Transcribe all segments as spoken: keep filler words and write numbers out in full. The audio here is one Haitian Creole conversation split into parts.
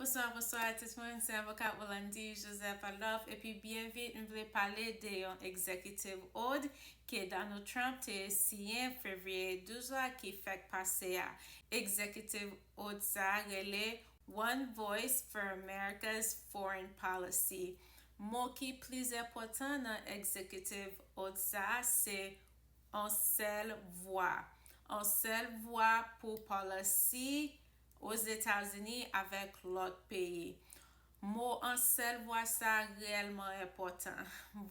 Bonswa, bonswa tout moun, se avoka Rolandi Joseph Adolphe, epi byen vit, m vle pale de yon executive order ke Donald Trump te siyen fevriye douz la ki fèk pase a. Executive order sa rele One Voice for America's Foreign Policy. Mo ki plis enpòtan nan executive order sa se yon sèl vwa. Yon sèl vwa pou policy Ozetazini avèk lòt peyi. Mo yon sèl vwa sa reyèlman enpòtan,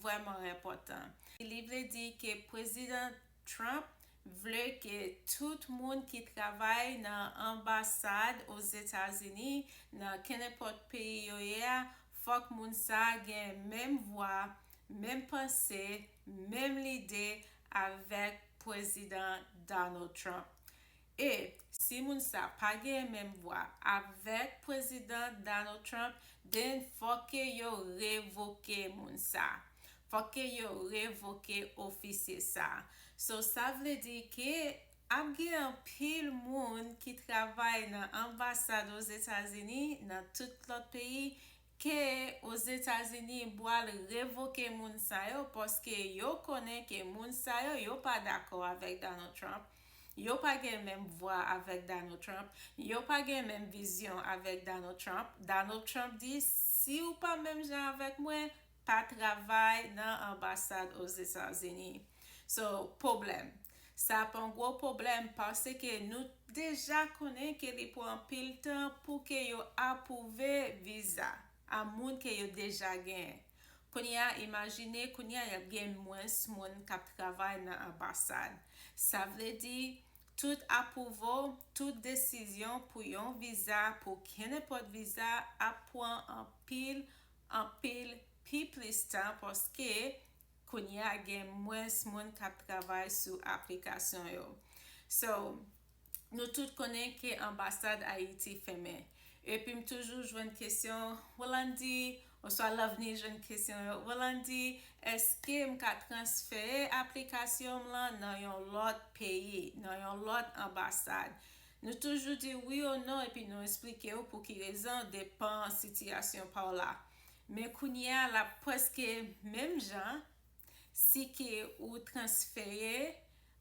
vrèman enpòtan. Li vle di ke Prezidan Trump vle ke tout moun ki travay nan anbasad Ozetazini, nan kenenpòt peyi yo ye a, fòk moun sa gen menm vwa, menm panse, menm lide avèk Prezidan Donald Trump. E si moun sa pa gen menm vwa avèk Prezidan Donald Trump, then fòk ke yo revoke moun sa. Fòk ke yo revoke ofisye sa. So, sa vle di ke ap gen anpil moun ki travay nan anbasad Ozetazini, nan tout lòt peyi, ke Ozetazini pral revoke moun sa yo, paske yo konnen ke moun sa yo, yo pa dakò avèk Donald Trump, yo pa gen menm vwa avèk Donald Trump, yo pa gen menm vizyon avèk Donald Trump. Donald Trump di, si w pa menm jan avèk mwen, pa travay nan anbasad Ozetazini. So, pwoblèm. Sa ap yon gwo pwoblèm paske nou deja konnen ke li pran anpil tan pou ke yo apwouve viza a moun ke yo deja genyen. Kounye a, imajine, kounye a, y ap gen mwens moun k ap travay nan anbasad. Sa vle di, tout apwouvo, tout desizyon pou yon viza, pou kenenpòt viza, ap pran anpil, anpil, pi plis tan paske kounye a gen mwens moun k ap travay sou aplikasyon yo. So, nou tout konnen ke anbasad Ayiti fèmen. Epi m toujou jwenn kesyon, Rolandi, oswa Lovni jwenn kesyon yo, Rolandi, èske m ka transfere aplikasyon m lan nan yon lòt peyi, nan yon lòt anbasad? Nou toujou di wi ou non, epi nou eksplike w pou ki rezon, depan sitiyasyon pa w la. Men kounye a, l ap prèske menm jan si ke ou transfere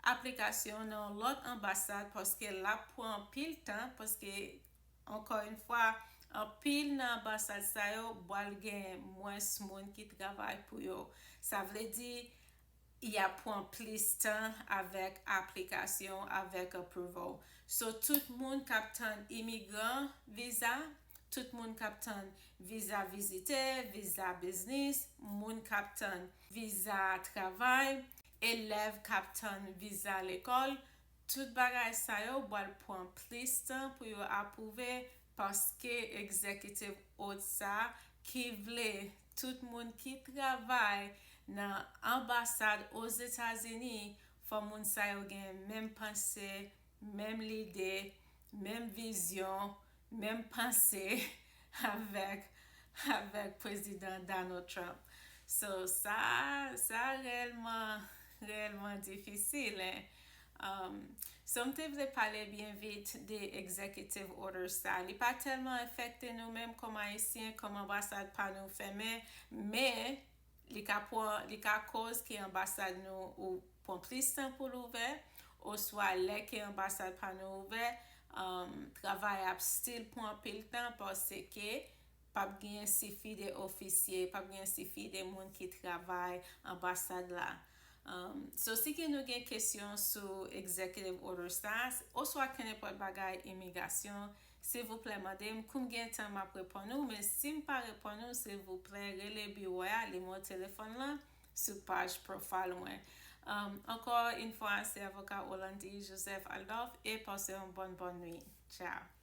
aplikasyon nan yon lòt anbasad, paske l ap pran anpil tan, paske, ankò yon fwa, anpil nan anbasad sa yo pral gen mwens moun ki travay pou yo. Sa vle di, y ap pran plis tan avèk aplikasyon, avèk approval. So, tout moun k ap tann imigran viza, tout moun k ap tann viza vizitè, viza biznis, moun k ap tann viza travay, elèv k ap tann viza lekòl, tout bagay sa yo pral pran plis tan pou yo apwouve, paske executive order sa ki vle tout moun ki travay nan anbasad Ozetazini, fò moun sa yo gen menm panse, menm lide, menm vizyon, menm panse avèk, avèk Prezidan Donald Trump. So, sa, sa reyèlman, reyèlman difisil, en. Um, so, m te vle pale byen vit de executive order sa. Li pa tèlman afekte nou menm kòm Ayisyen, kòm anbasad pa nou fèmen, men li ka pran, li ka koz ke anbasad nou ou pran plis tan pou l ouvè, oswa lè ke anbasad pa nou ouvè, um, travay ap still pran anpil tan paske p ap gen sifi de ofisye, p ap gen sifi de moun ki travay anbasad la. Um, so, si ke nou gen kesyon sou executive order sa, oswa kenenpòt bagay imigrasyon, silvouplè mande m, kou m gen tan m ap reponn ou, men si m pa reponn ou, silvouplè rele biwo a, nimewo telefòn lan, sou paj profile mwen. Um, ankò yon fwa, se avoka Rolandi Joseph Adolphe, e pase yon bòn, bòn nwi. Ciao.